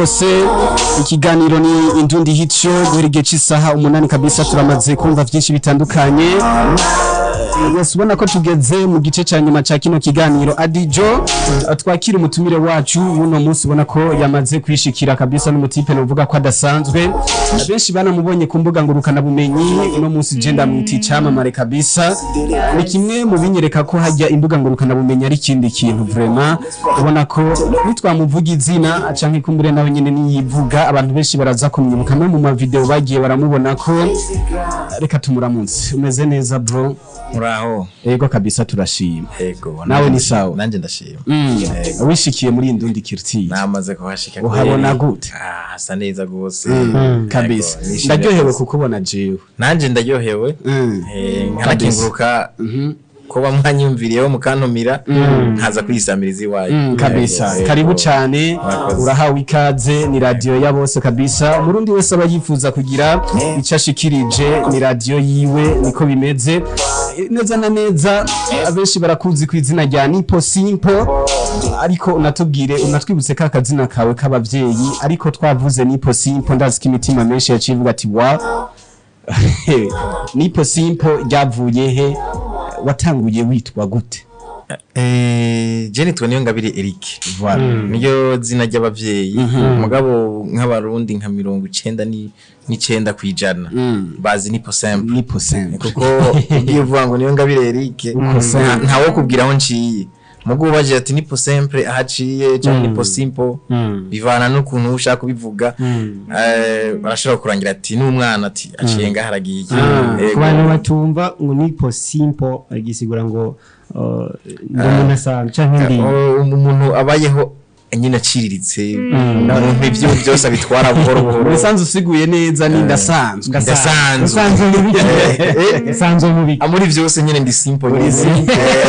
yose. Ikiganiro ni Indundi Hit Show guhera igihe c'isaha 8 kabisa. Turamaze kumva vyinshi bitandukanye. Yes, ubona ko tugeze mu gice ca nyuma ca kino kiganiro. Adijo, twakira umutumire wacu uno munsi. Ubona ko yamaze kwishikira kabisa, n'umutipe novuga ko adasanzwe. Benshi banamubonye ku mbuga ngurukana bumenyi. Uno munsi je ndamwita icamamare kabisa. Ni kimwe mu binyereka ko hajya imbuga ngurukana bumenyi ari ikindi kintu vraiment. Ubona ko nitwamuvuga izina canke kumbure nawe nyene niyivuga, abantu benshi baraza kumwibuka no mu mavideo bagiye baramubona ko. Reka tumuramutse. Umeze neza, bro? Muraho? Ego kabisa, turashima. Ego. Nawe ni sawa? Nanje ndashima. Wishikiye muri Indundi Culture? Namaze kuhashika. Uhabona Kweri. gute? Ah, hasa neza gose. Kabisa. Ego, nishimiye Ndaryohewe gose. kukubona jewe. Nanje ndaryohewe. Nkanakenguruka kuba mwanyumviriyeho mukantumira nkaza kwisamiriza iwayo. Kabisa. Ego, Karibu ego. cyane. Murakoze. Urahawe ikaze, ni radiyo ya bose kabisa. Umurundi wese aba yifuza kugira icyo ashikirije, ni radiyo yiwe, niko bimeze. Neza na neza, abenshi barakuzi ku izina rya Nipo Simple, ariko unatubwire, unatwibutse ka kazina kawe k'abavyeyi. Ariko twavuze Nipo Simple, ndazi ko imitima menshi yaciye ivuga ati: "Wa Nipo Simple ryavuye he? Watanguye witwa gute?" Je nitwa Niyongabire Eric. Voilà. Niyo zina ry'abavyeyi. Mugabo nk'abarundi nka 99% bazi Nipo Simple. Nipo Simple. Kuko ugiye uvuga ngo Niyongabire Eric, Simple. ntawo kubwira aho nciye. Mugo ubaje ati Nipo Simple ahaciye cyangwa Nipo Simple, bivana n'ukuntu ushaka kubivuga. Barashobora kurangira ati n'umwana ati aciye ngaho aragiye. Yego. Ku bantu batumva ngo Nipo Simple, gisigura ngo ndi umuntu asanzwe canke ndi Oh, umuntu abayeho nyine aciriritse, umuntu ibyo byose abitwara buhoro buhoro. Ubusanzwe usiguye neza ni ndasanzwe. Ndasanzwe. Usanzwe mu biki? Usanzwe mu biki? Ah, muri byose nyine ndi simple nyine.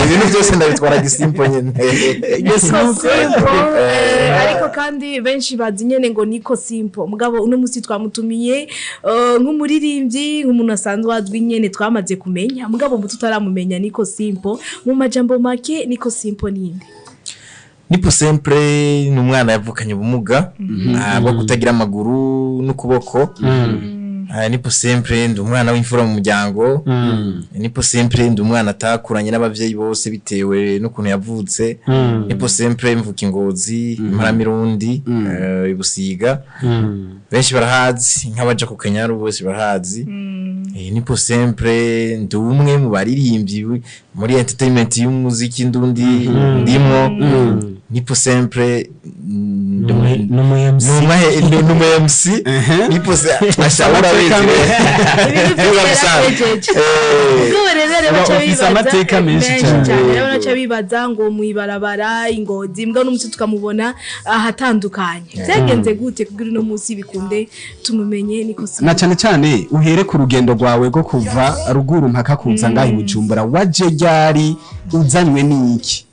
Ibintu byose ndabitwara gisimple nyine. Yes. Niko Simple, ariko kandi benshi bazi nyene ngo Niko Simple. Mugabo uno musi twamutumiye nk'umuririmbyi, nk'umuntu asanzwe azwi nyene twamaze kumenya. Mugabo mu tutaramumenya, Niko Simple, mu majambo make, Niko Simple ninde? Nipo Simple ni umwana yavukanye ubumuga bwo kutagira amaguru n'ukuboko. Nipo Simple ndi umwana w'imfura mu muryango. Nipo Simple ndi umwana atakuranye n'abavyeyi bose bitewe n'ukuntu yavutse. Nipo Simple mvuka Ingozi, Imparamirundi, Ibusiga. Benshi barahazi, nk'abaja ku Kanyaru bose barahazi. Nipo Simple ndi umwe mu baririmbyi muri entertainment y'umuziki ndundi ndimwo. Nipo Simple Ni umu MC. ni umu MC. Nipo ashobora Ibintu byose yaragejeje. Ubwo rero Uba baca ufise bibaza amateka menshi cane. cyane. Rero baca bibaza ngo mwibarabara Ingozi, mbwa n'umunsi tukamubona ahatandukanye. Byagenze gute kugira uno munsi bikunde tumumenye Niko Simple? Na cyane cyane uhere ku rugendo rwawe rwo kuva ruguru mpaka kuza ngaho i Bujumbura. Waje ryari? Uzanywe n'iki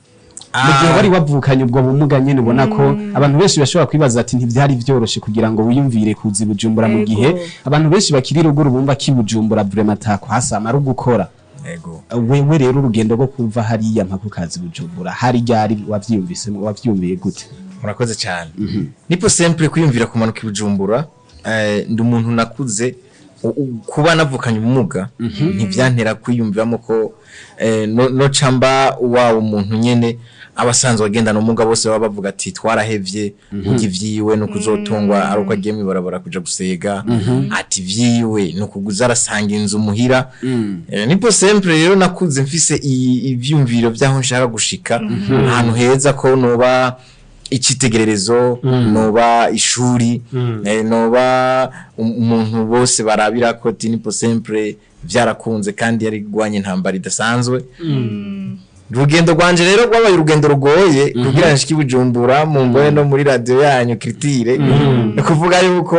mu gihe wari wavukanye ubwo bumuga nyene? Ubona ko abantu benshi bashobora kwibaza ati ntibyari byoroshe kugira ngo wiyumvire kuza i Bujumbura mu gihe abantu benshi bakiri ruguru bumva ko i Bujumbura vraiment atakuhasama ari ugukora. Wewe rero, urugendo rwo kuva hariya mpaka ukaza i Bujumbura hari ryari? Wavyiyumvisemo, wavyiyumviye gute? Murakoze cyane. Nipo Simple kwiyumvira kumanuka i Bujumbura, ndi umuntu nakuze kuba navukanye ubumuga ntibyantera kwiyumviramo ko no camba wa umuntu nyene abasanzwe bagendana ubumuga bose baba bavuga ati twarahevye, burya ivyiwe ni ukuzotungwa ari uko agiye mw'ibarabara kuja gusega, ati ivyiwe ni ukuguza arasanga inzu muhira. Nipo Simple rero nakuze mfise ivyumviro vy'aho nshaka gushika, ahantu heza, ko noba icyitegererezo, noba ishuri, noba umuntu bose barabira ko ati Nipo Simple byarakunze kandi yari gwanye intambara idasanzwe. Urugendo rwanje rero rwabaye urugendo rugoye kugira ngo nshike i Bujumbura mu ngoye no muri radiyo yanyu Kiritire. Ni ukuvuga yuko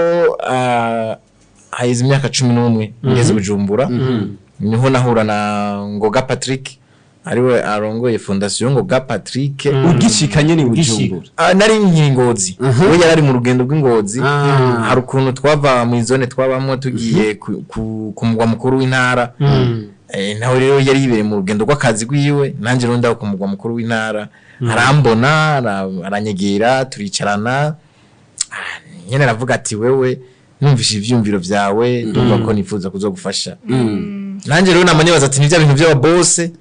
haheze imyaka 11 ngeze i Bujumbura, niho nahura na Ngoga Patrick, ariwe arongoye Fondation Ngoga Patrick. Ugishikanye ni Ugishika. Bujumbura? Ah, nari nkiri Ngozi, we yari ari mu rugendo rw'Ingozi. Hari ukuntu twava mu zone twabamwo tugiye ku mugwa mukuru w'intara. Nawe rero yari yibereye mu rugendo rw'akazi rwiwe, nanjye rero ndaho ku mugwa mukuru w'intara, arambona, aranyegera, turicarana. Nyene aravuga ati: "Wewe, numvise ivyumviro vyawe, ndumva ko nifuza kuzogufasha." Nanjye rero nama nibaza ati: "Ni bya bintu by'ababose."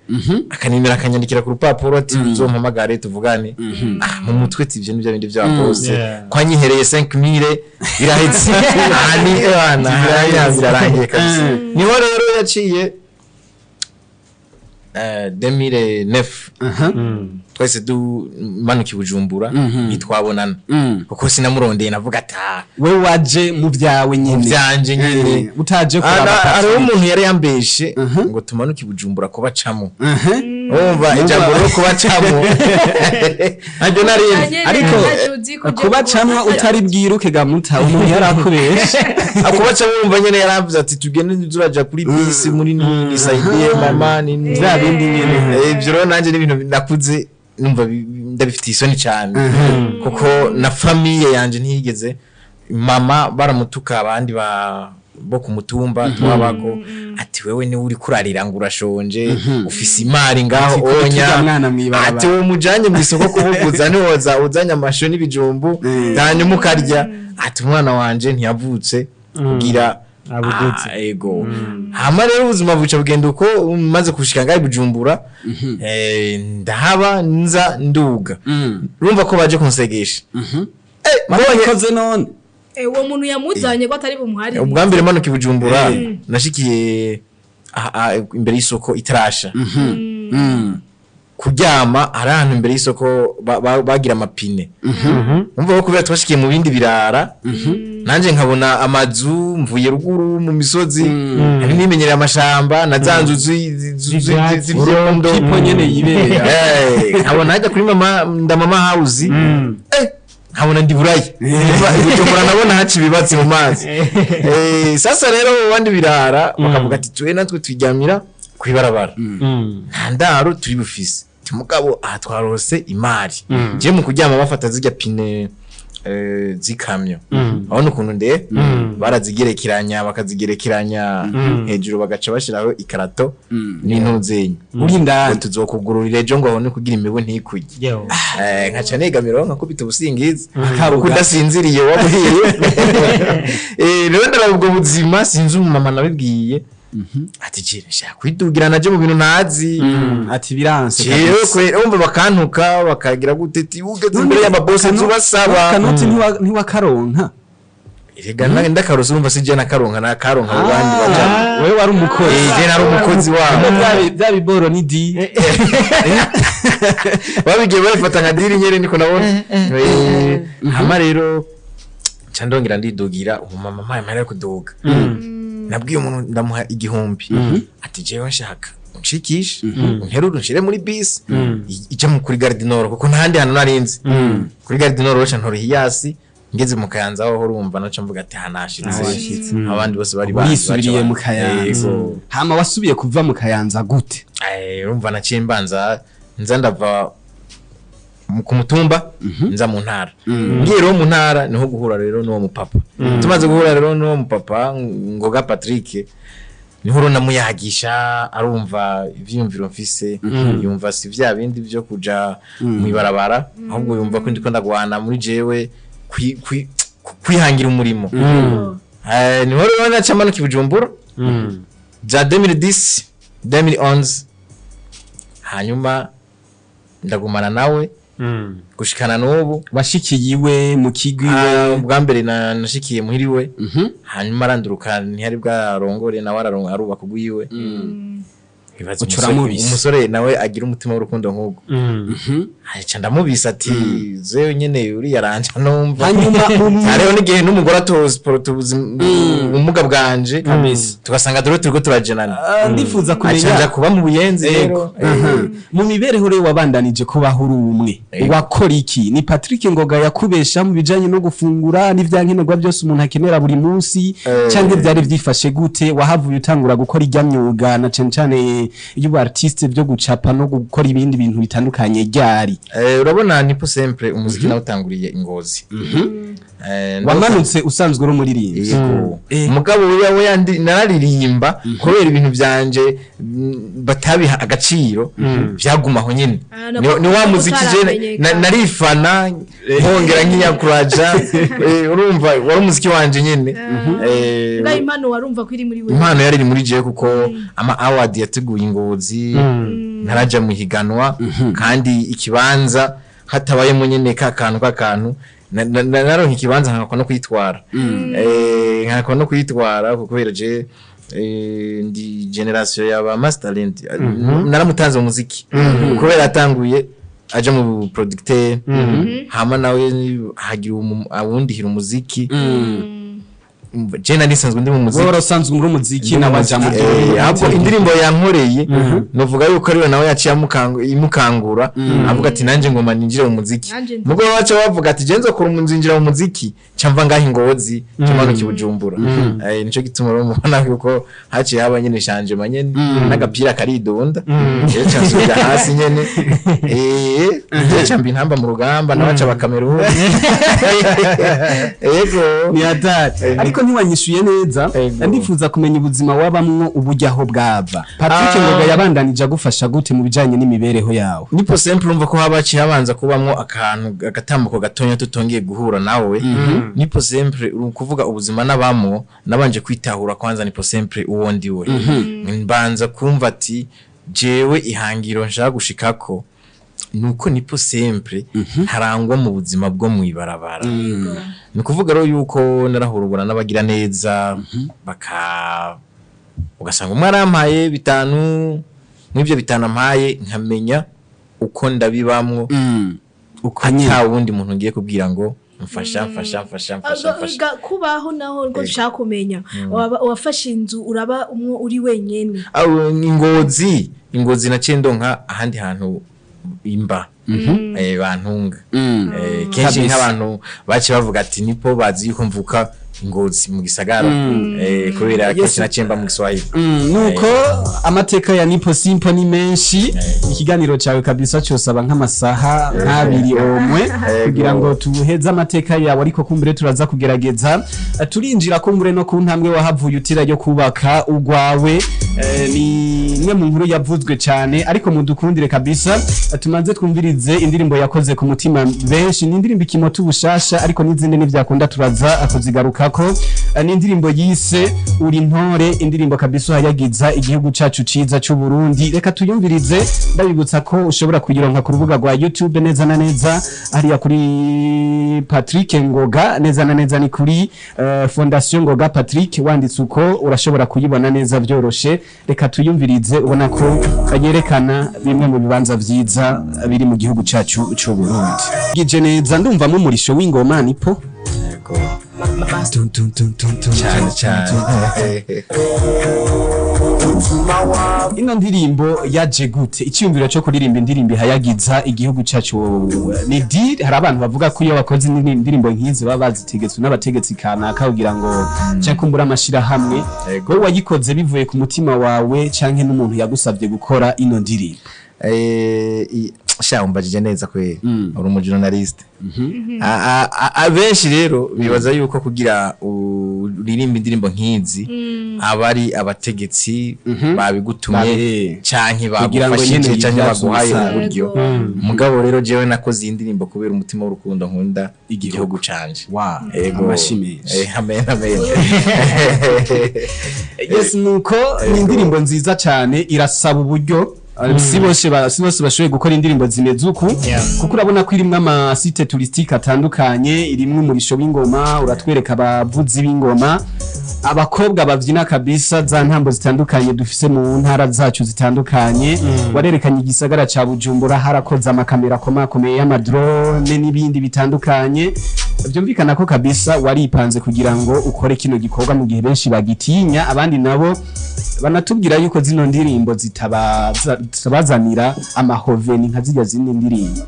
Akanimera, akanyandikira ku rupapuro ati: "Uzompamagare tuvugane." Ah, mu mutwe ati: "Ivyo ni bya bindi by'ababose." Ko anyihereye 5000 birahetse. Aha ni ebana, birarangiye kabisa. Niho rero yaciye 2009 twese dumanuka i Bujumbura, ntitwabonana kuko sinamurondeye. Navuga ati: "Ah, We waje mu byawe nyine. Byanje nyine. Utaje kuraba Hariho Patrick. umuntu yari yambeshe ngo tumanuke i Bujumbura kubacamo. Urumva ijambo ryo kubacamo ntaryo narinzi. Ariko kubacamwa utari bwiruke gamuta, umuntu yari akubeshe. Akubacamo, wumva nyene yaravuze ati: "Tugende, turaja kuri bisi muri nisaidie mama ni Bya bindi nyene. Ivyo rero nanje ni ibintu nakuze numva ndabifitiye isoni cyane, kuko na famille yanje ntiyigeze. Mama baramutuka abandi ba bo ku mutumba twabako ati: "Wewe niwe uri kurarira ngo urashonje, ufise imari ngaho." Ati: "Kubita onya urya mwana mw'ibarabara." Ati: "Uwo mujanye mu isoko kubuguza, niwoza uzanye amashu n'ibijumbu, hanyuma ukarya." Ati: "Umwana wanje ntiyavutse kugira Abuguze. Ah, ego." Hama rero ubuzima buca bugenda uko. Maze kushika ngaho i Bujumbura, ndahaba, nza nduga, urumva ko baje kunsegesha. Mbonye Ikoze none. Uwo muntu yamuzanye ko atari bumuharire? Ubwa mbere manuka i Bujumbura, nashikiye imbere y'isoko itarasha kuryama. Hari ahantu imbere y'isoko bagira amapine. Umva ko kubera twashikiye mu bindi birara, nanjye nkabona amazu, mvuye ruguru mu misozi, hari nimenyereye amashamba na za nzu Z'ivyatsi. z'ivyondo. Kipo nyene yibera. Nkabona hajya kuri mama ndamama house, nkabona ndi burayi. Bujumbura nabona haca ibibatsi mu mazi. Sasa rero abandi birara bakavuga ati: "Twe natwe twiryamira kwibarabara, nta ndaro turi bufise." Ati: "Mugabo aha twarose imari." Je mu kuryama bafata zirya pine z'ikamyo, urabona ukuntu nde barazigerekeranya, bakazigerekeranya hejuru, bagaca bashiraho ikarato n'intuzenya. Uri indani. Ngo tuzokugururira ejo, ngo abone kugira imibu ntikurye. Yo. Nkaca negamira, nkakubita ubusingizi Akabuga. kuko udasinziriye wabwiye. Rero ndaraba ubwo buzima, sinzi umumama nabibwiye ati: "Je nshaka kwidugira naje mu bintu ntazi." Ati: "Biranse Jewe kabisa." kwera wumva bakantuka, bakagira gute, ati: "Ugeze imbere y'ababose tubasaba." Kanoti ntiwakaronka. Erega ndakarose, urumva si je nakaronka, nakaronka abo bandi baja. Wewe wari umukozi. Je nari umukozi wabo. Bya biboro ni di. Babigiye babifata nka deal nyene, niko nabona. Hama rero nca ndongera ndidugira. Umumama mpaye amahera yo kuduga, nabwiye umuntu, ndamuha 1000, ati: "Jewe nshaka unshikishe, unterure, unshire muri bisi ija mu kuri Gare du Nord, kuko ntahandi hantu narinzi." Kuri Gare du Nord baca ntora Hiace, ngeze mu Kayanza aho urumva naca mvuga ati: "Hanashitse." Washitse. Abandi bose bari bazi, Wisubiriye baca mu Kayanza. Yego. Hama wasubiye kuva mu Kayanza gute? Urumva naciye mbanza nza ndava ku mutumba nza mu ntara. Ngiye rero mu ntara niho guhura rero n'uwo mupapa. Tumaze guhura rero n'uwo mupapa Ngoga Patrick, niho rero namuyagisha, arumva ivyiyumviro mfise, yumva si vya bindi vyo kuja mw'ibarabara, ahubwo yumva ko ndiko ndagwana muri jewe kwihangira umurimo. Niho rero naca manuka i Bujumbura bya 2010, 2011, hanyuma ndagumana nawe gushikana n'ubu. Washikiye iwe mu kigo iwe? Ah, ubwa mbere nashikiye muhiriwe, hanyuma aranduruka, ntiyari bwarongore nawe, araronga, arubaka ugwiwe. Ibaze Uca uramubisa. Umusore nawe agira umutima w'urukundo nk'ubwo, aca ndamubisa ati: "Zewe nyene uriya aranja numva." Hanyuma Hariho n'igihe n'umugore atozi ubumuga bwanje, tugasanga dore turiko turajenana. Ah, ndifuza Aca kumenya nja kuba mu Buyenzi rero. Mu mibereho rero wabandanije kubaho uri umwe? Yego. Wakora iki? Ni Patrick Ngoga yakubesha mu bijanye no gufungura n'ivyankenerwa byose umuntu akenera buri munsi, cyangwa byari byifashe gute? Wahavuye utangura gukora ijya myuga na cane cane y'ubu artiste byo gucapa no gukora ibindi bintu bitandukanye ryari? Urabona, nipo simple, umuziki nawutanguriye i Ngozi. Wamanutse usanzwe uri umuririmbyi? Yego. Mugabo we yandi nararirimba kubera ibintu byanje batabiha agaciro, byagumaho nyine. Ah, Ni wa muziki je utaramenyekana. narifana nkongera nkiyakuraja. Urumva wari umuziki wanje nyine. Bwa impano warumva ko iri muri wewe. Impano yari iri muri jewe, kuko ama award yateguye Ingozi ntaraja mu higanwa, kandi ikibanza hatabayemo nyene ka kantu naronka ikibanza nkakwa no kwitwara, nkakwa no kwitwara kubera je ndi generation y'aba masterland. Naramutanze mu muziki kubera atanguye aja mu producteur, hama nawe hagira awundihira umuziki. Je nari nsanzwe ndi mu muziki. Wowe usanzwe muri umuziki nawe aja mu Ahubwo indirimbo yankoreye novuga yuko ariwe nawe yaciye imukangura, avuga ati nanjye ngoma ninjire mu muziki. Nanje Mugo baca bavuga ati je nzokora nzinjira mu muziki camva ngaho Ingozi, camva ngaho Kibujumbura. Nico gituma rero mubona yuko haciye haba nyene changement nyene n'agapira karidunda, je cansubira hasi nyene, je camba intamba mu rugamba nabaca bakameruni. Yego. Ni hatari, ariko ntiwanyishuye neza. Ego. Ndifuza kumenya ubuzima wabamwo uburyo aho bwava. Patrick Ngoga yabandanije agufasha gute mu bijanye n'imibereho yawe? Nipo simple, urumva ko haba haciye habanza kubamwo akantu agatambuko gatonya tutongeye guhura nawe. Nipo simple, uri kuvuga ubuzima nabamwo, nabanje kwitahura kwanza nipo simple uwo ndi we. Mbanza kumva ati jewe ihangiro nshaka gushikako nuko nipo simple ntarangwa mu buzima bwo mwibarabara. Ni kuvuga rero yuko narahurugura n'abagira neza, baka ugasanga umwe arampaye 5, mw'ibyo 5 ampaye nkamenya uko ndabibamwo Uko nyene. ata wundi muntu ngiye kubwira ngo mfasha, mfasha, mfasha, mfasha, mfasha. Kubaho naho ngo nshaka kumenya. Wafashe inzu uraba umwo uri wenyene? Aho Ingozi naciye ndonka ahandi hantu imba, bantunga. Kenshi nk'abantu baciye bavuga ati nipo bazi yuko mvuka Ingozi mu gisagara, kubera kenshi naciye mba mu Giswahili. Nuko amateka ya Nipo Simple ni menshi. Ikiganiro cyawe kabisa cyosaba nk'amasaha nk'abiri omwe kugira ngo tuheze amateka yawe, ariko kumbure turaza kugerageza. Turinjira kumbure no ku ntambwe wahavuye utira yo kubaka ugwawe. Ni imwe mu nkuru yavuzwe cyane, ariko mudukundire kabisa. Tumanze twumvirize indirimbo yakoze ku mutima benshi. Ni indirimbo ikimota ubushasha, ariko n'izindi ntibyakunda turaza kuzigarukako. Ni indirimbo yise Uri Ntore, indirimbo kabisa uhayagiza igihugu cacu ciza c'u Burundi. Reka tuyumvirize. Ndabibutsa ko ushobora kuyironka ku rubuga rwa YouTube neza na neza hariya kuri Patrick Ngoga, neza na neza ni kuri Fondation Ngoga Patrick. Wanditse uko urashobora kuyibona neza byoroshe. Reka tuyumvirize, ubona ko yerekana bimwe mu bibanza vyiza biri mu gihugu cacu c'u Burundi. Gije neza, ndumvamo umurisho w'ingoma, nipo. Yego. Tun, tun, tun, tun, tun, Cyane tun, cyane. tun. Ino ndirimbo yaje gute? Icyumviro cyo kuririmba indirimbo ihayagiza igihugu cyacu ni deal? Hari abantu bavuga ko iyo bakoze indirimbo nk'izi baba bazitegetswe n'abategetsi kanaka kugira ngo canke kumbura amashirahamwe. Yego. Wowe wayikoze bivuye ku mutima wawe canke n'umuntu yagusabye gukora ino ndirimbo? Sha, umbajije neza kweli, uri umu journaliste. Abenshi rero bibaza yuko kugira uririmba indirimbo nk'izi aba ari abategetsi babigutumye canke Kugira ngo bagufashije nyene canke yibyaze baguhaye umusaruro. uburyo. Mugabo rero jewe nakoze iyi ndirimbo kubera umutima w'urukundo nkunda Igihugu. igihugu canje. Wow, Ego. amashi menshi. Amen, amen. Yes, nuko ni indirimbo nziza cyane, irasaba uburyo. Si bose bashoboye gukora indirimbo zimeze uku, kuko urabona ko irimwo ama sites touristiques atandukanye, irimwo umurisho w'ingoma, uratwereka abavuzi b'ingoma, abakobwa babyina kabisa za ntambo zitandukanye dufise mu ntara zacu zitandukanye. Warerekanye igisagara ca Bujumbura, harakoze amakamera akomakomeye y'ama drone n'ibindi bitandukanye. Byumvikana ko kabisa waripanze kugira ngo ukore kino gikorwa mu gihe benshi bagitinya. Abandi nabo banatubwira yuko zino ndirimbo zitabazanira amahoveni nka zirya zindi ndirimbo.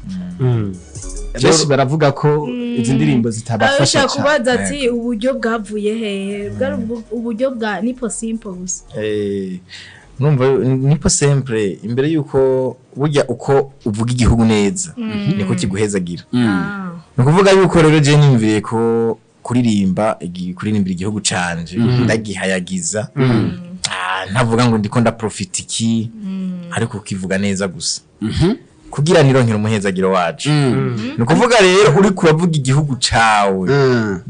Benshi baravuga ko izi ndirimbo zitabafasha Abashaka cyane. kubaza ati uburyo bwavuye hehe? Bwari uburyo bwa Nipo Simple gusa? Numva nipo simple imbere yuko burya uko uvuga igihugu neza niko kiguhezagira. Ah. Ni ukuvuga yuko rero je niyumviriye ko Kuririmba kuririmbira igihugu canje ndagihayagiza. Ntavuga ngo ndiko ndaprofita iki, ariko ukivuga neza gusa kugira nironkere umuhezagiro wacu. Ni ukuvuga rero uriko uravuga igihugu cawe,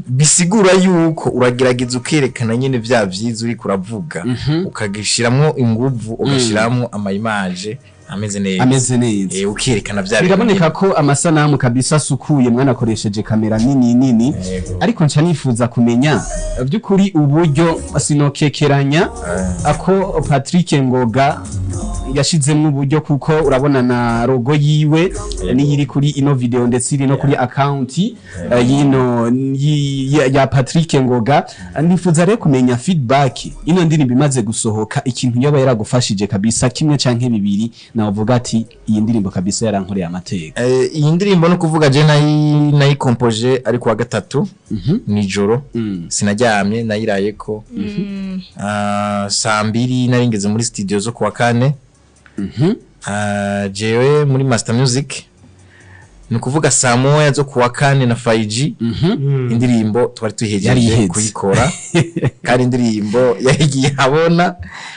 bisigura yuko uragerageza ukerekana nyene vya vyiza uriko uravuga, ukagishiramwo inguvu, ugashiramwo ama image ameze neza. Ameze neza. Ukerekana vya bintu. Biraboneka ko amasanamu kabisa asukuye, mwanakoresheje kamera nini nini. Yego. Ariko nca nifuza kumenya by'ukuri uburyo, sinokekeranya ako Patrick Ngoga yashizemo uburyo, kuko urabona na logo yiwe niyo iri kuri ino video, ndetse iri no kuri account yino ya Patrick Ngoga. Nifuza rero kumenya feedback ino ndirimbo imaze gusohoka, ikintu yoba yaragufashije kabisa, kimwe canke bibiri, navuga ati iyi ndirimbo kabisa yarankoreye amateka. Iyi ndirimbo no kuvuga je nayikompoje ari kuwa gatatu nijoro, sinaryamye, nayirayeko. Saa 2 nari ngeze muri studio zo kuwa kane. Jewe muri Master Music, ni ukuvuga saa 1 zo kuwa kane na 5G indirimbo twari Yari tuyihejeje iheze. kuyikora, kandi indirimbo yahigiye abona.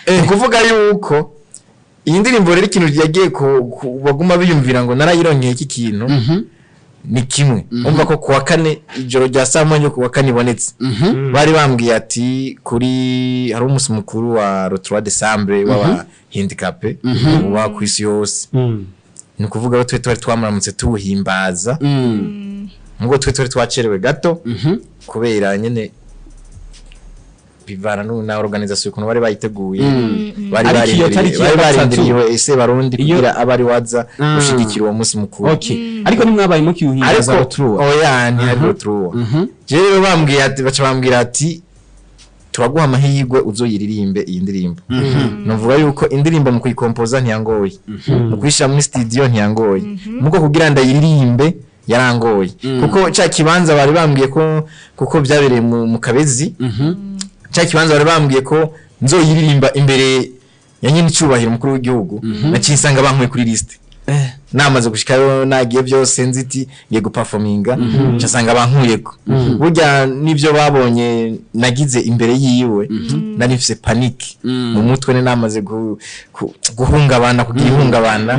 Ni ukuvuga yuko iyi ndirimbo rero ikintu yagiye baguma biyumvira ngo narayironkeye iki kintu ni kimwe. Umva ko kuwa kane ijoro rya saa 1 yo kuwa kane ibonetse, bari bambwiye ati kuri hari umunsi mukuru wa le 3 décembre w'aba handicapé uba ku isi yose. Ni ukuvuga ko twe twari twamuramutse tuwuhimbaza, nubwo twe twari twacerewe gato kubera nyene bivana na organisation ukuntu bari bayiteguye, bari Ariko iyo barindiriye tariki ya bari gatatu- barindiriye ese barundi Iyo- kugira abari waza gushigikira uwo munsi mukuru. Okay, ariko ntimwabaye mukiwuhimbaza? Ariko Rutruwa. Oya, ntihari rutruwa. Jewe rero bambwiye ati, baca bambwira ati turaguha amahirwe uzoyiririmbe iyi ndirimbo. Nuvuga yuko indirimbo mu kuyikompoza ntiyangoye, mu kuyishyira muri studio ntiyangoye, muko kugira ndayiririmbe yarangoye, kuko ca kibanza bari bambwiye ko, kuko byabereye mu Kabezi, ca kibanza bari bambwiye ko nzoyiririmba imbere ya nyine icubahiro umukuru w'igihugu, naciye nsanga bankuye kuri liste. Namaze gushikayo, nagiye byose nziti ngiye guperforminga, nca nsanga bankuyeko. Burya nivyo babonye nagize imbere yiwe, nari mfise panique mu mutwe, ni namaze guhungabana, kugira ihungabana,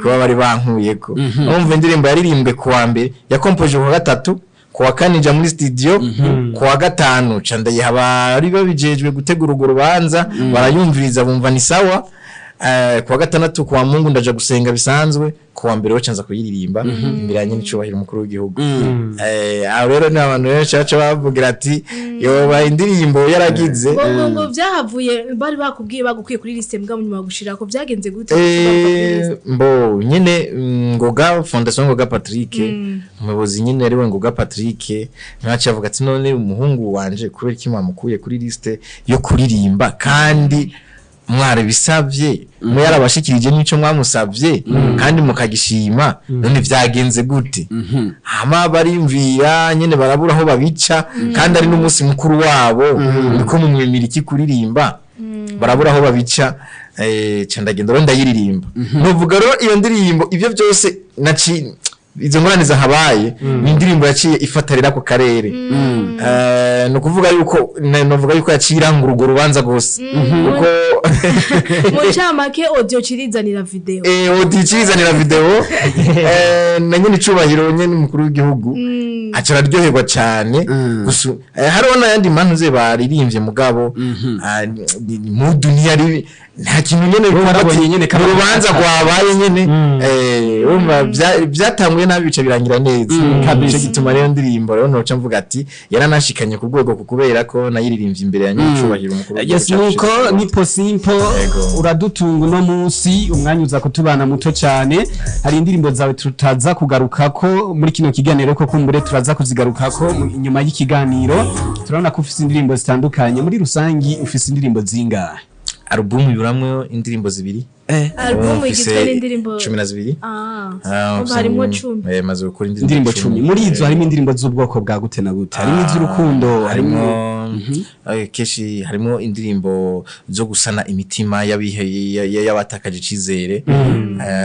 kuba bari bankuyeko. Urumva indirimbo yaririmbwe kuwa mbere, yakompoje kuwa gatatu, kuwa kane nja muri studio, kuwa gatanu ca ndayiha abari babijejwe gutegura urwo rubanza, barayumviriza bumva ni sawa. Kuwa gatandatu, kuwa Mungu ndaja gusenga bisanzwe, kuwa mbere waca nza kuyiririmba imbere ya nyene icubahiro umukuru w'igihugu. Aho rero ni abantu benshi baca bavugira ati yoba indirimbo yaragize. Ngo byahavuye bari bakubwiye bagukwiye kuri liste, mbwa nyuma bagushira ko byagenze gute? Mbo nyene Ngoga Fondation Ngoga Patrick, umuyobozi nyene ariwe Ngoga Patrick, ntaci avuga ati none umuhungu wanje kubera iki mwamukuye kuri liste yo kuririmba kandi mwarabisabye, mwe yarabashikirije n'ico mwamusabye kandi mukagishima, none vyagenze gute? Hama barimvira nyene barabura aho babica, kandi ari n'umunsi mukuru wabo, niko mumwemera iki kuririmba, barabura aho babica. Ca ndagenda rero ndayiririmba. Novuga rero iyo ndirimbo ivyo byose naci izo ngorane zahabaye, ni indirimbo yaciye ifatarira ako karere. Ni ukuvuga yuko novuga yuko yaciye irangura urwo rubanza rwose, kuko Mu ncamake audio cirizanira video. Audio icizanira video, na nyene icubahiro nyene umukuru w'igihugu aca araryoherwa cane. Gusa hariho n'ayandi mpano ze baririmbye, mugabo mudu ntiyari nta kintu nyene. Warabonye nyene mu rubanza rwabaye nyene, urumva byatanguye nabi bica birangira neza. Kabisa. Nico gituma rero ndirimbo rero noca mvuga ati yaranashikanye ku rwego, ku kubera ko nayiririmbye imbere ya nyene icubahiro umukuru w'igihugu Yes, cacu. nuko nipo simple. Yego. Uradutunga uno munsi, umwanya uza kutubana muto cyane. Hari indirimbo zawe tutaza kugarukako muri kino kiganiro, ko kumbure turaza kuzigarukako inyuma y'ikiganiro. Turabona ko ufise indirimbo zitandukanye. Muri rusangi ufise indirimbo zingahe? Album iburamwo indirimbo zibiri. Album Mfise igizwe n'indirimbo 12. Ah, Ah, umva harimwo 10. Maze gukora Indirimbo 10. Muri izo harimo indirimbo z'ubwoko bwa gute na gute? Harimo iz'urukundo, harimo harimo Kenshi harimo indirimbo zo gusana imitima y'abatakaje icizere.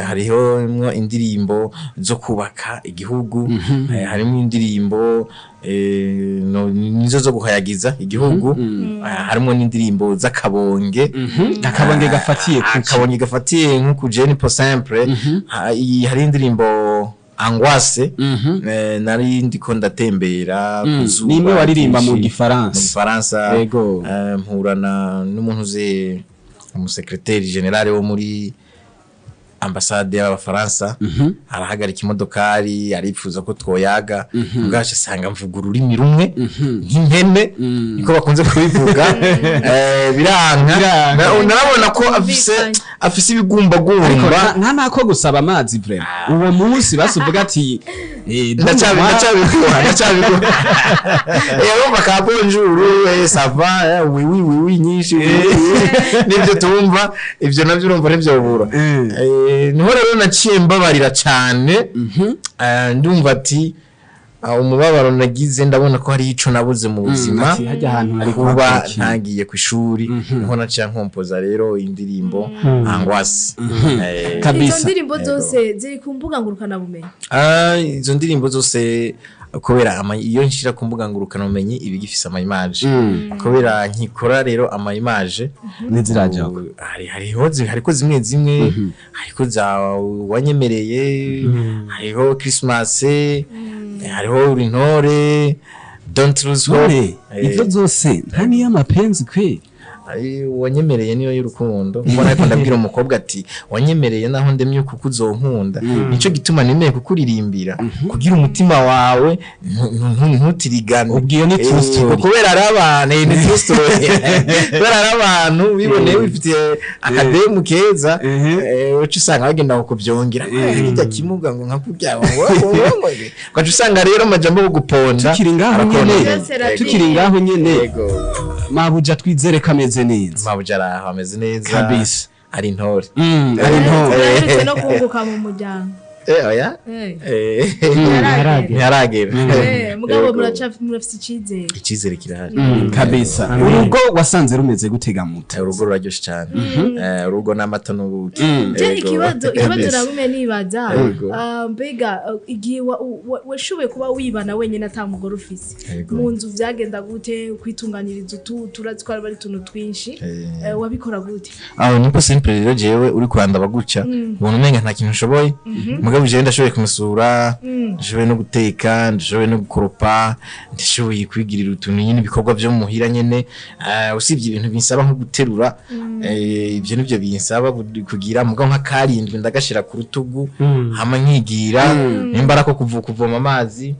Hariho mwo indirimbo zo kubaka igihugu. Harimo indirimbo nizo zo guhayagiza igihugu. Harimo n'indirimbo z'akabonge. Akabonge gafatiye kuki? Akabonge gafatiye nko ku Jenny Po Simple. Hari indirimbo Angoisse. Nari ndiko ndatembera ku zuba Nimwe waririmba mu ryinshi, Gifaransa. Mu Gifaransa. Yego. Mpurana n'umuntu uze, umusekreteri général wo muri ambasade y'Abafaransa, arahagarika imodokari, aripfuza ko twoyaga. Ubwacu asanga mvuga ururimi rumwe nk'impene, niko bakunze kubivuga. Biranka. Biranka. Narabona ko afise Bumvikanye. afise ibigumbagumba. Ariko nta nako gusaba amazi vraiment uwo munsi basuvuga ati Ndacyabikora, ndacyabikora. Urumva ka bonjour, ça va, oui oui oui oui nyinshi, oui, oui. Nibyo tumva, ivyo navyo urumva ntivyobura. Niho rero naciye mbabarira cane. Ndumva ati umubabaro nagize, ndabona ko hari ico nabuze mu buzima Ati, hajya ahantu nari kuba kuhakora ikintu. ntagiye ku ishuri. Niho naciye nkompoza rero indirimbo Angoisse. Kabisa. Izo ndirimbo zose ziri ku mbuga ngurukanabumenyi? Izo ndirimbo zose, kubera iyo nshira ku mbuga ngurukanabumenyi iba igifise ama image, kubera nkikora rero ama image Ntizirajako. Hariho hariko zimwe zimwe, hariko za wanyemereye, hariho Christmas, hariho Urintore, Don't Lose Hope. None ivyo zose nta niyo amapenzi kwe? Ari wanyemereye niyo y'urukundo. Mbona ariko ndabwira umukobwa ati: "Wanyemereye naho ndemye kuko uzonkunda, nico gituma nemeye kukuririmbira kugira umutima wawe ntutirigane." Ubwo iyo ni true story. Kubera ari abantu, ni true story, kubera ari abantu biboneye bifitiye akademu keza, uca usanga bagenda kubyongera hirya kimuga ngo nka kurya, ugaca usanga rero amajambo yo guponda Tukiri ngaho arakonona. nyene, Byose arabizi. tukiri ngaho nyene, Yego. Mabuja twizere ko ameze neza. Mabuja araho ameze neza. Kabisa. Ari intore. Ari intore. Uretse no kunguka mu muryango. Oya. Ntiharagera. Ntiharagera. Mugabo Yego. murafise icizere. Icyizere kirahari. Kabisa. Amen. Urugo wasanze rumeze gutega muta? Urugo ruraryoshe cyane. Urugo n'amata n'ubuki. Je Yego. ikibazo Kabisa. nagume nibaza, Yego. mbega igihe washoboye kuba wibana wenyine ata mugore ufise Yego. mu nzu, vyagenda gute kwitunganiriza utu turazi ko ari utuntu twinshi? Wabikora gute? Aho niko simple rero, jewe uri kurandaba gutya ubona umenga nta kintu nshoboye, mugabo jewe ndashoboye kumusura, ndashoboye no guteka, ndashoboye no gukoropa, ndashoboye kwigirira utuntu nyine, ibikorwa byo muhira nyene. Usibye ibintu binsaba nko guterura, ibyo nivyo binsaba kugira, mugabo nka karindwi ndagashira ku rutugu hama nkigira nimba arako kuvoma amazi.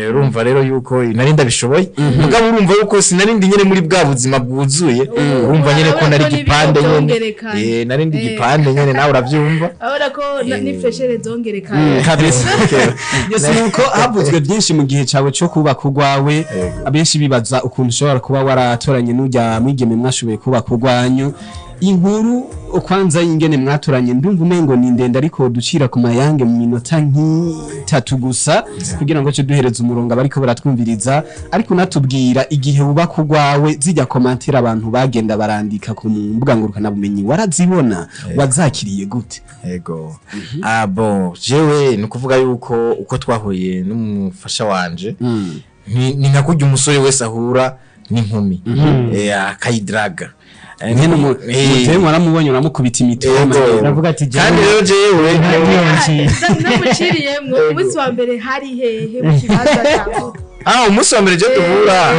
Urumva rero yuko nari ndabishoboye, mugabo urumva yuko sinari ndi nyene muri bwa buzima bwuzuye. Urumva nyene ko nari Urabona ko igipande n'ibiro nyene. vyongerekanye. Nari ndi igipande nyene, nawe uravyumva. Urabona ko ni freshere zongerekanye. Kabisa. Yes, nuko havuzwe byinshi mu gihe cyawe cyo kubaka urwawe. Abenshi bibaza ukuntu ushobora kuba waratoranye n'ujya mwigeme mwashoboye kubaka urwanyu. Inkuru kwanza y'ingene mwatoranye ndumva umengo ni ndende, ariko ducira ku mayange mu minota nk'itatu gusa kugira ngo cyo duhereze umurongo abariko baratwumviriza, ariko unatubwira igihe wubaka urwawe zijya commentaire abantu bagenda barandika ku mbuga ngurukanabumenyi, warazibona, wazakiriye gute? Ego. Bon, jewe ni ukuvuga yuko uko twahuye n'umufasha wanje ni nka kurya umusore wese ahura n'inkumi, akayidraga. Nkene umutemu waramubonye uramukubita imitoma. Ego. Uravuga ati, Kandi rero jewe Namuciriyemwo, umunsi wa mbere hari hehe, mu kibanza cyawe? Umunsi wa mbere je duhura,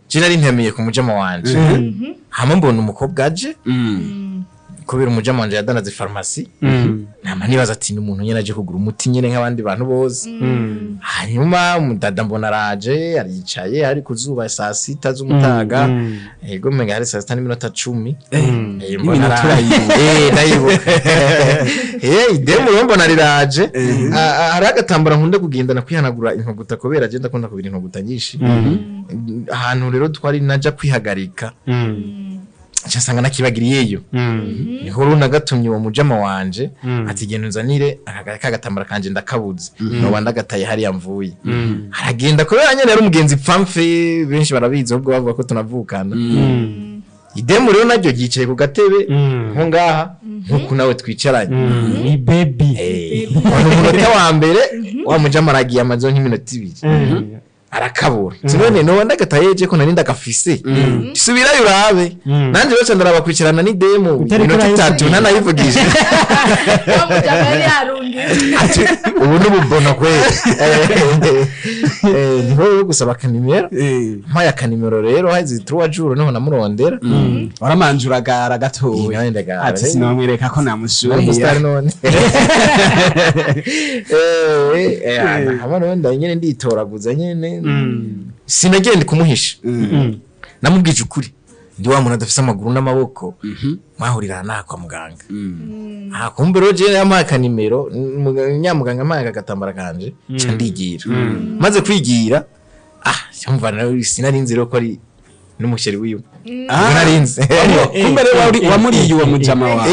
je nari ntemiye ku mujama wanje, hama mbona umukobwa aje, kubera umujama wanje yadanaze farumasi, nama nibaza ati ni umuntu nyene aje kugura umuti nyene nk'abandi bantu bose. Hanyuma umudada mbona araje, aricaye, ari ku zuba saa sita z'umutaga. Ego, menga hari saa 6:10. Mbona N'iminota araje. urayibuka. Ndayibuka. Idemu rero mbona riraje. Hari agatambara nkunda kugendana kwihanagura inkoguta, kubera je ndakunda kubira inkoguta nyinshi. Ahantu rero twari naja kwihagarika. Nca nsanga nakibagiriyeyo. Niho rero nagatumye uwo mujama wanje ati: "Genda unzanire aka kagatambara kanje, ndakabuze, noba ndagataye hariya mvuye." Aragenda, kubera nyene yari umugenzi pfamfe, benshi barabizi, ahubwo bavuga ko tunavukana. Idemu rero naryo ryicaye ku gatebe nko ngaha, nkuko nawe twicaranye. Ni baby. Ubona umunota wa mbere wa mujama aragiye, amazeho nk'iminota 2 arakabura. Sinone noba ndagataye je ko nari ndagafise? Subirayo urabe. Nanje rero ndarabakurikirana n'idemu Utariko iminota urayivugisha. 3 ntanayivugije. Wa yari yarungiye. Ati: "Ubu ni ububono kweli." Niho rero gusaba akanimero. Mpaye akanimero rero, hazi 3 jours niho namurondera. Waramanje uragara Iyi, gatoya. nawe ndagara. Ati sinamwereka ko Nari namushuhiye. umusitari none. Hama rero nyene nditoraguza nyene, sinagenda kumuhisha, namubwije ukuri: ndi wa muntu adafise amaguru n'amaboko, mwahurira naha kwa muganga. Aha kumbe rero jewe yampaye akanimero, nyamuganga ampaye agatambara kanje, nca ndigira. Maze kwigira, cyumva nawe sinarinzi rero ko ari n'umusheri wiwe. Narinzi. Kumbe rero wamuriye uwo mujama wawe.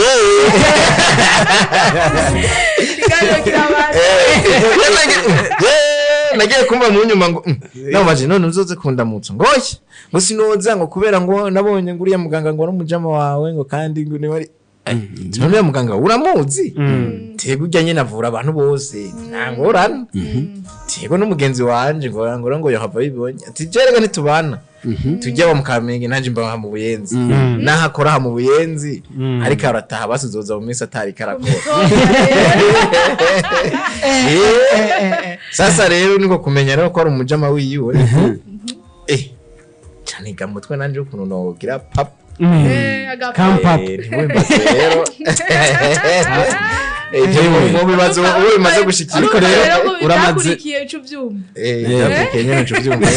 Ikiganiro kirabana. Nagiye kumva mu nyuma ngo nabaje: "None uzoze kundamutsa?" Ngo: "Oya," ngo, "sinoza," ngo, "kubera ngo nabonye ngo uriya muganga ngo ari umujama wawe," ngo, "kandi ngo niwe ari none uriya muganga uramuzi tego ujya nyine avura abantu bose, nta ngorane, tego n'umugenzi wanje." Ngo yohava bibonye ati: "Jerega ntitubana, tujya mu Kamenge, nanjye mba mu Buyenzi, naho akora aha mu Buyenzi, ariko arataha basuzoza mu minsi atari karakora." Sasa rero niko kumenya rero ko ari umujama wiwe, caniga mutwe nanje ukuntu nogira pap. Kampap. Ntiwimbaze rero. Mu bibazo ubu bimaze gushikira. Ariko rero uramutse ico uvyumva. Byakurikiye nyene, nco vyumva.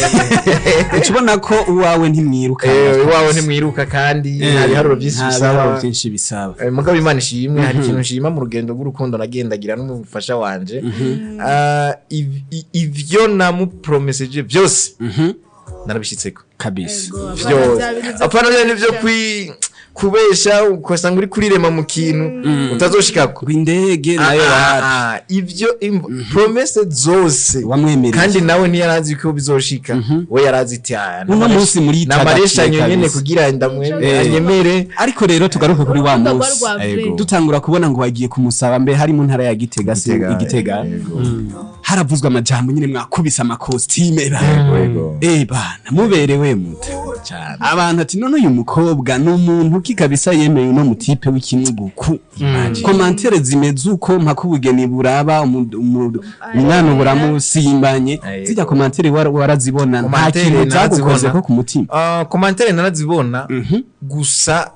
Uca ubona ko uwawe ntimwiruka. Iwawe ntimwiruka, kandi nta biharuro byinshi Nta bisaba. biharuro byinshi bisaba. Mugabo Imana ishimwe, hari ikintu nshima mu rugendo rw'urukundo nagendagira n'umufasha wanje. Ivyo namupromeseje byose narabishitseko. Kabisa. Vyose, apana bya nivyo kubesha ugasanga uri kurirema mu kintu utazoshikako. Ngo indege nayo wapi. Ivyo promesse zose Wamwemereye. kandi nawe ntiyarazi ko bizoshika, we yarazi iti: "Ah, Uno munsi muri namareshanyo nyene kabisa. kugira ndamwemere, anyemere." Ariko rero tugaruke kuri wa Urukundo munsi rwa vrai. Ego. dutangura kubona ngo wagiye kumusaba, mbe hari mu ntara ya Gitega se? Gitega, Igitega. Yego. Haravuzwe amajambo nyine, mwakubise amakositime ba. Yego. Bana muberewe muta. Cyane. Abantu ati: "None uyu mukobwa ni umuntu ki kabisa yemeye uno mutipe w'ikinuguku?" Commentaires zimeze uko mpaka ubugeni buraba, umwana buramusimbanye. Yego. Zijya commentaires warazibona, nta Commentaire kintu zagukoze narazibona. ko ku mutima? Commentaire narazibona, gusa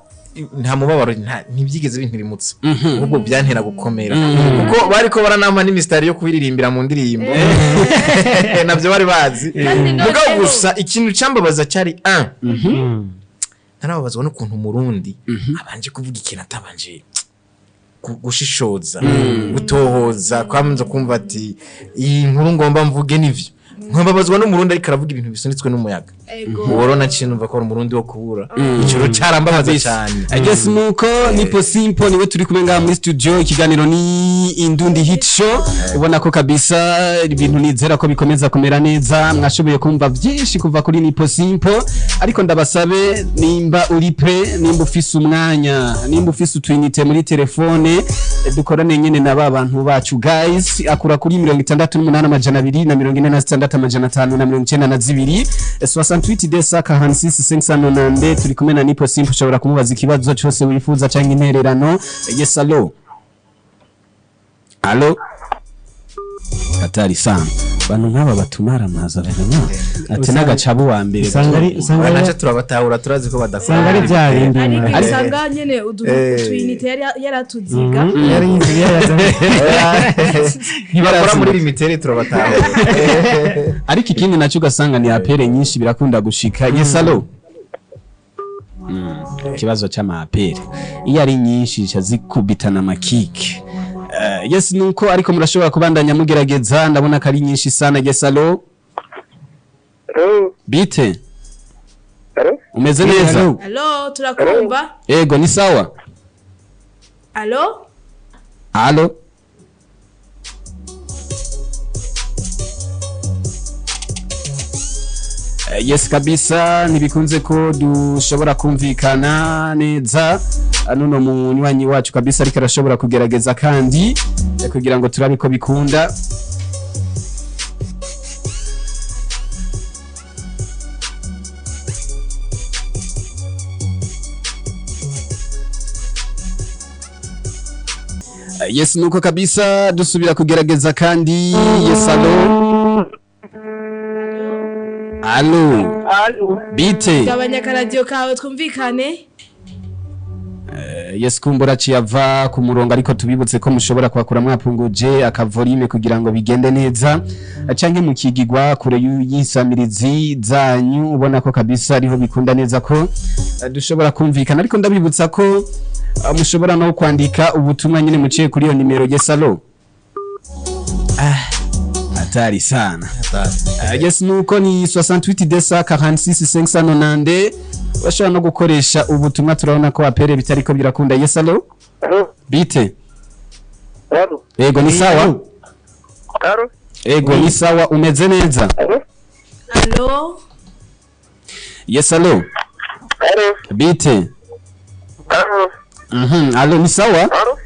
nta mubabaro, ntibyigeze bintirimutsa, ahubwo byantera gukomera, kuko bariko baranampa n'imisitari yo kubiririmbira mu ndirimbo, nabyo bari bazi. Kandi Mugabo noneho- gusa ikintu cambabaza cyari un narababazwa n'ukuntu Umurundi abanje kuvuga ikintu atabanje gushishoza, gutohoza, kwamanza kumva ati: "Iyi nkuru ngomba mvuge nivyo." Nkababazwa n'Umurundi ariko aravuga ibintu bisunitswe n'umuyaga. Ego. Uwo rero naciye numva ko ari Umurundi wo kubura icyo cyarambabaza cyane. I guess nuko Nipo Simple niwe turi kumwe ngaha muri studio, ikiganiro ni Indundi Hit Show. Ubona ko kabisa ibintu nizera ko bikomeza kumera neza. Mwashoboye kumva byinshi kuva kuri Nipo Simple, ariko ndabasabe, nimba uri prêt, nimba ufise umwanya, nimba ufise utwinite muri telefone, dukorane nyene na ba bantu bacu guys. Akura kuri 68 246 592, 68 246 592. Turi kumwe na Nipo Simple, ushobora kumubaza ikibazo cyose wifuza cyangwa intererano. Yes, allo, allo. Hatari sana, bantu nk'aba batumara amazi vraiment, ati n'agacabu wa mbere. Usanga ari Naco turabatahura, turazi ko usanga badakora. ari bya bindi. Ariko usanga nyene utuyinite yari yaratuziga. Yari yinjiye yazanye. Ntibakora muri limitere, turabatahura. Ariko ikindi nacyo ugasanga ni appels nyinshi, birakunda gushika. Yes, allo. Ikibazo c'ama appels iyo ari nyinshi zica zikubitana amakike. Yes, nuko ariko murashobora kubandanya mugerageza, ndabona ko ari nyinshi sana. Yes, allo. Hello, Bite? Alo? Umeze neza? Hello. Allo, turakumva. Ego ni sawa. Allo? Alo. Yes kabisa, ntibikunze ko dushobora kumvikana neza nuno munywanyi wacu kabisa, ariko arashobora kugerageza kandi kugira ngo turabe ko bikunda. Yes, nuko kabisa dusubira kugerageza kandi. Yes, alo. Alo. Alo. Bite. Gabanya akaradiyo kawe twumvikane. Yes, kumbura ciyava ku murongo, ariko tubibutse ko mushobora kwakura mwapunguje akavolume kugira ngo bigende neza, canke mukigigwa kure y'insamirizi zanyu, ubona ko kabisa ariho bikunda neza ko dushobora kumvikana. Ariko ndabibutsa ko mushobora no kwandika ubutumwa nyine muciye kuri iyo nimero. Yes, alo. Hatari sana. Yes, nuko ni 68 246 590. Urashobora no gukoresha ubutumwa, turabona ko apere bitariko birakunda. Yes, alo. Alo. Bite. Alo. Ego ni sawa. Alo. Ego ni sawa, umeze neza? Alo. Allo? Yes, alo. Alo. Bite. Alo. Alo, ni sawa. Alo.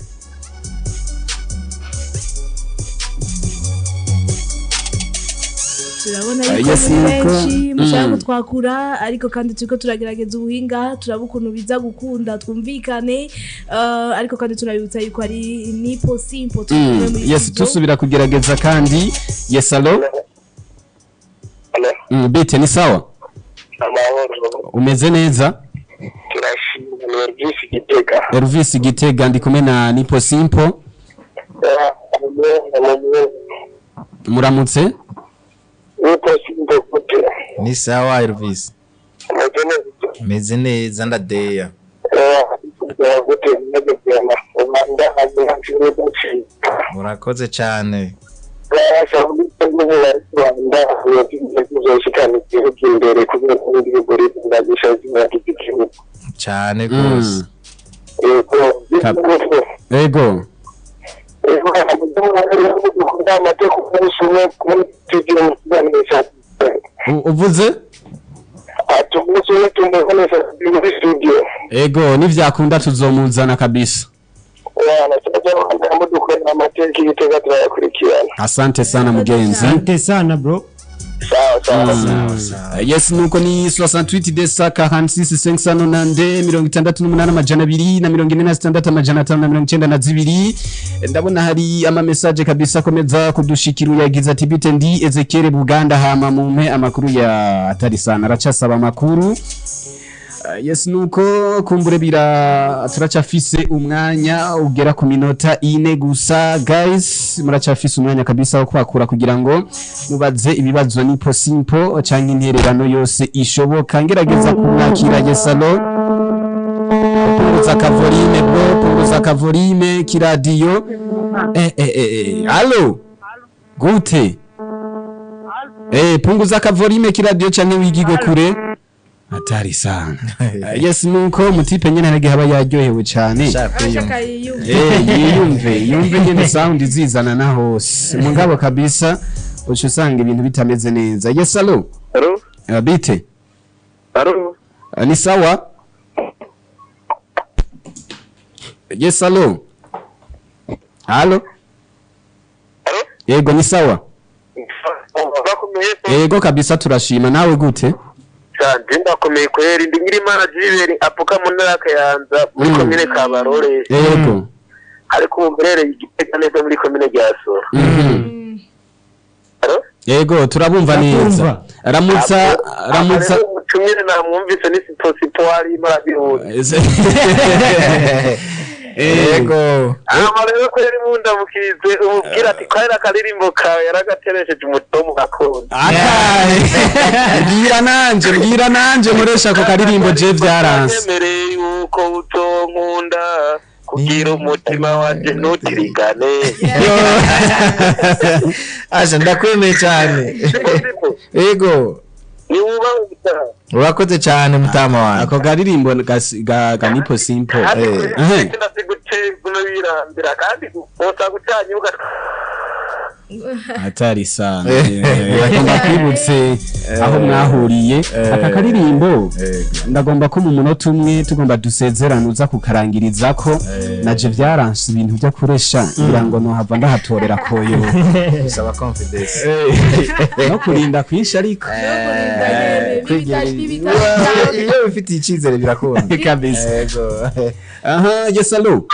Turabona yuko Yes, muri nuko. benshi mushaka kutwakura, ariko kandi turiko turagerageza ubuhinga, turaba ukuntu biza gukunda twumvikane. Ariko kandi tunabibutsa yuko ari Nipo Simple turi kumwe muri Yes, studio. tusubira kugerageza kandi. Yes, alo. Alo. Bite, ni sawa. Amahoro. Umeze neza? Turashima, ni Elvis Gitega. Elvis Gitega, ndi kumwe na Nipo Simple. Muramutse. Nipo Simple gute? Ni sawa Elvis. Umeze neza? Meze neza, ndadeya. Gute meze vyema. Rwanda hazi. Murakoze cyane. Rwanda kuzoshikana igihugu imbere kubera ko igihugu ritunganisha igihugu. Cyane rwose. Yego. Ego. Uvuze? Ego, nivyakunda tuzomuzana kabisa. Asante sana mugenzi. Asante sana bro. Yes, nuko ni 68 246 592, 68 246 592. Ndabona hari ama message kabisa komeza kudushikira. Yagize ati: "Bite, ndi Ezekiel Buganda, hama mumpe amakuru ya atari sana." Aracasaba amakuru. Yes, nuko kumbure bira turacafise umwanya ugera ku minota 4 gusa. Guys, muracafise umwanya kabisa wo kwakura kugira ngo mubaze ibibazo Nipo Simple canke intererano yose ishoboka. Ngerageza kumwakira. Yes, alo. Punguza akavolume bro, punguza akavolume k'iradiyo. Alo, gute? Punguza akavolume k'iradiyo canke wigigwe kure. Hatari sana. Yes, nuko mutipe nyene harige haba yaryohewe cyane. Shaka Arashaka kwiyumva. yiyumve. Yiyumve yumve nyene sound izizana na hose. Mugabo kabisa uca usanga ibintu bitameze neza. Yes, alo. Alo. Bite. Alo. Ni sawa. Yes, alo. Alo. Yego ni sawa. Bakomeye. Yego kabisa, turashima, nawe gute? Cyane, ndakomeye kweri. Ndi Nyirimana Jiberi apuka mu ntara ya Kayanza muri komine Kabarore. Yego. Ariko ubu mberereye Igitega neza muri komine Ryasoro. Alo? Yego, turabumva neza. Turabumva. Ramutsa, ramutsa. Umutumire namwumvise ni Sipo Sipo arimo arabihuza. Yego. Ama rero ko yari mundamukirize umubwira ati kwari akaririmbo kawe yaragateresheje umutomu gakondo. Akahe? Mbwira nanje, mbwira nanje nkoresha ako karirimbo, je vyaranse. Nemereye yuko utonkunda kugira umutima wanje ntutirigane. Asha, ndakwemeye cyane. Yego. Ni wubahe gutaha. Urakoze cyane, mutama wanjye. Ako karirimbo ga Nipo Simple. Kandi ndasiguce guno wirambira kandi wosa gucanya uga. Hatari sana. Ndagomba kwibutse aho mwahuriye aka karirimbo. Ndagomba ko mu munota umwe tugomba dusezerane uza kukarangirizako. Naje vyaranse ibintu byo kuresha, ngira ngo nohava ndahatorera koyo. Bisaba confidence. No kurinda kwinshi ariko. Iyo ufitiye icyizere birakunda. Kabisa. Yego. Aha, yes, allo.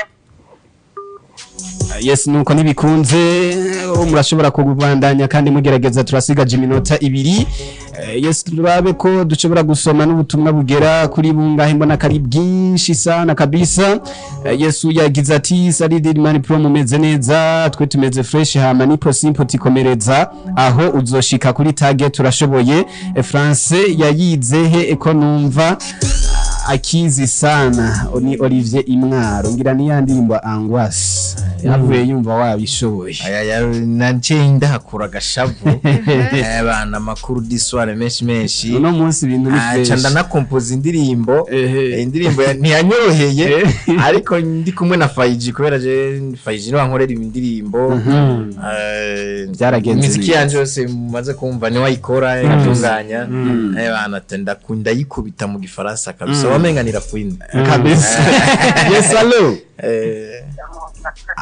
Yes, nuko ntibikunze. Oh, murashobora kubandanya kandi mugerageza, turasigaje iminota 2. Yes, turabe ko dushobora gusoma n'ubutumwa bugera kuri bungahe, mbona kari bwinshi sana kabisa. Yesu yagize ati: "Salut Mani Pro, mumeze neza? Twe tumeze fresh. Hama Nipo Simple, tikomereza aho uzoshika kuri target, turashoboye." France yayize he ko numva akizi sana? Ni Olivier Imwaro, ngira ni ya ndirimbo Angoisse yavuye yumva wabishoboye. Aya ya nanje ndahakura agashavu. Bana, amakuru d'histoire menshi menshi. Uno munsi ibintu ni Aca fresh. ndanakompoza indirimbo. Ehe. Indirimbo ntiyanyoroheye, ariko ndi kumwe na Fayiji, kubera je Fayiji niwe ankorera indirimbo. Byaragenze Imiziki neza. yanje yose mumaze kumva niwe ayikora, igatunganya. Bana, ndakunda yikubita mu Gifaransa kabisa, wamenga ni Rafuine. Kabisa. Yes, allo.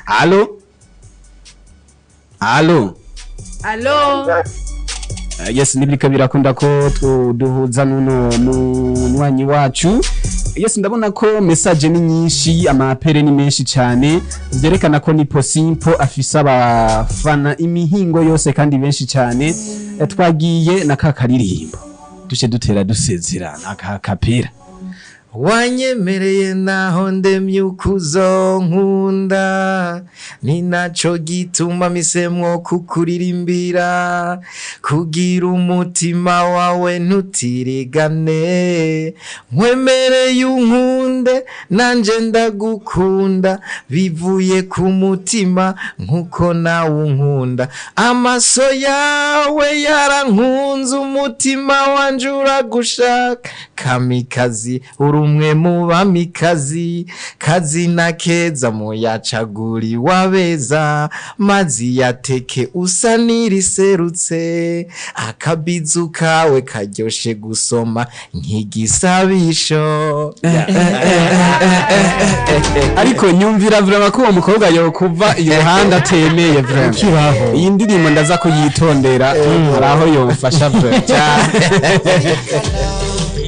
Allo, allo. Allo. Yes, nibiriko birakunda ko duhuza n'uno munywanyi wacu. Yes, ndabona ko message ni nyinshi, amapere ni menshi cyane, byerekana ko Nipo Simple afise abafana imihingo yose kandi benshi cyane. Twagiye na ka karirimbo duce dutera dusezerana aka kapera. Wanyemereye naho ndemye ukuzonkunda, ni naco gituma misemwo kukuririmbira, kugira umutima wawe ntutirigane. Nkwemereye unkunde, nanje ndagukunda bivuye ku mutima nkuko nawe unkunda. Amaso yawe yarankunze, umutima wanje uragushaka. Kamikazi, uri umwe mu bamikazi, kazina keza muyacaguriwe abeza, mazi yateke usa n'iriserutse, akabizu kawe karyoshe gusoma nk'igisabisho. Ariko nyumvira vraiment ko uwo mukobwa yokuva iruhande atemeye vraiment. Kibaho. Iyi ndirimbo ndaza kuyitondera, hari aho yomfasha vraiment.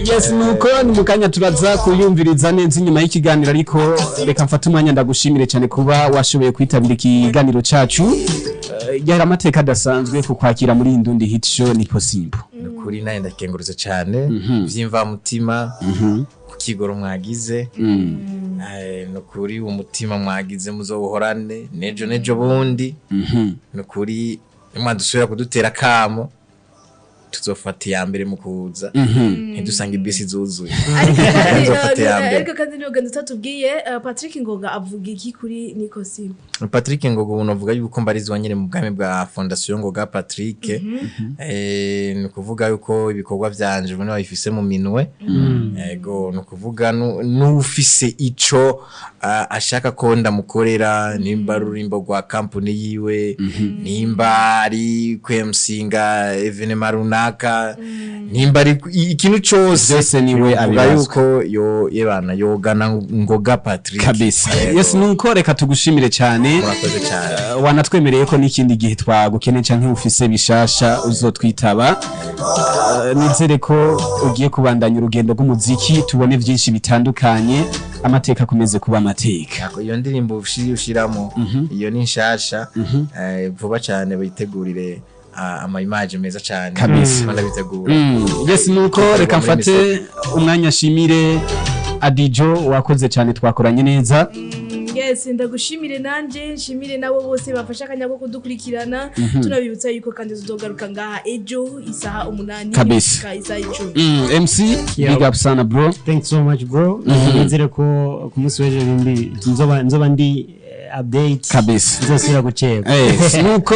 Yes, nuko ni mukanya turaza kuyumviriza neza inyuma y'ikiganiro, ariko reka mfate umwanya ndagushimire cyane kuba washoboye kwitabira ikiganiro cacu. Yari amateka adasanzwe ku kwakira muri Indundi Hit Show Nipo Simple. Nukuri nawe ndakengurutse cyane vy'imvamutima ku kigoro mwagize. Nukuri umutima mwagize muzowuhorane nejo nejo bundi. Nukuri nimwadusubira kudutera kamo, tuzofata iya mbere mu kuza, ntidusange ibisi zuzuye. Ariko kandi Nzofata iya mbere. Ariko kandi niyo utatubwiye, Patrick Ngoga avuga iki kuri Nico Simple? Patrick Ngoga ubu navuga yuko mbarizwa nyine mu bwami bwa Fondation Ngoga Patrick. Ni ukuvuga yuko ibikorwa vyanje ubu babifise mu minwe. Ego, ni ukuvuga n'ufise ico ashaka ko ndamukorera, nimba ari ururimbo rwa kampuni yiwe, nimba ari kwemsinga événement runaka, nimba ari ikintu cose, Vyose niwe bivuga abibazwa. yuko yo yebana yogana Ngoga Patrick. Kabisa. Ego. Yes, nuko reka tugushimire cyane. Murakoze cyane. Wanatwemereye ko n'ikindi gihe twagukeneye canke ufise bishasha uzotwitaba. Nizere ko ugiye kubandanya urugendo rw'umuziki, tubone byinshi bitandukanye, amateka akomeze kuba amateka. Ako, iyo ndirimbo ushiramo iyo ni nshasha. Vuba cyane bitegurire ama image meza cyane. Kabisa. Banabitegura. Yes, nuko reka mfate umwanya shimire Adijo, wakoze cyane, twakoranye neza. Yes, ndagushimire nanje, nshimire nabo bose bafashe akanya ko kudukurikirana. Tunabibutsa yuko kandi tuzogaruka ngaha ejo isaha 8 Kabisa. gushika isaha 10. MC, big up sana, bro. Thanks so much, bro. Nizere ko ku munsi w'ejo bindi nzoba ndi update. Kabisa. Nzosubira guceba. Nuko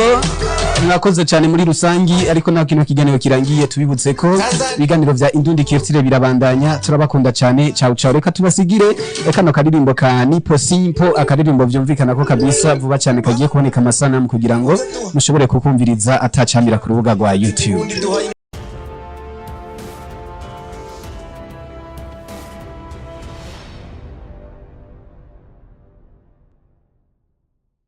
Mwakoze cyane muri rusangi, ariko naho kino kiganiro kirangiye, tubibutse ko ibiganiro vya Indundi Culture birabandanya. Turabakunda cyane, ciao ciao. Reka tubasigire kano karirimbo ka Nipo Simple, akaririmbo vyumvikana ko kabisa vuba cyane kagiye kuboneka amasanamu kugira ngo mushobore kukumviriza atacamira ku rubuga rwa YouTube.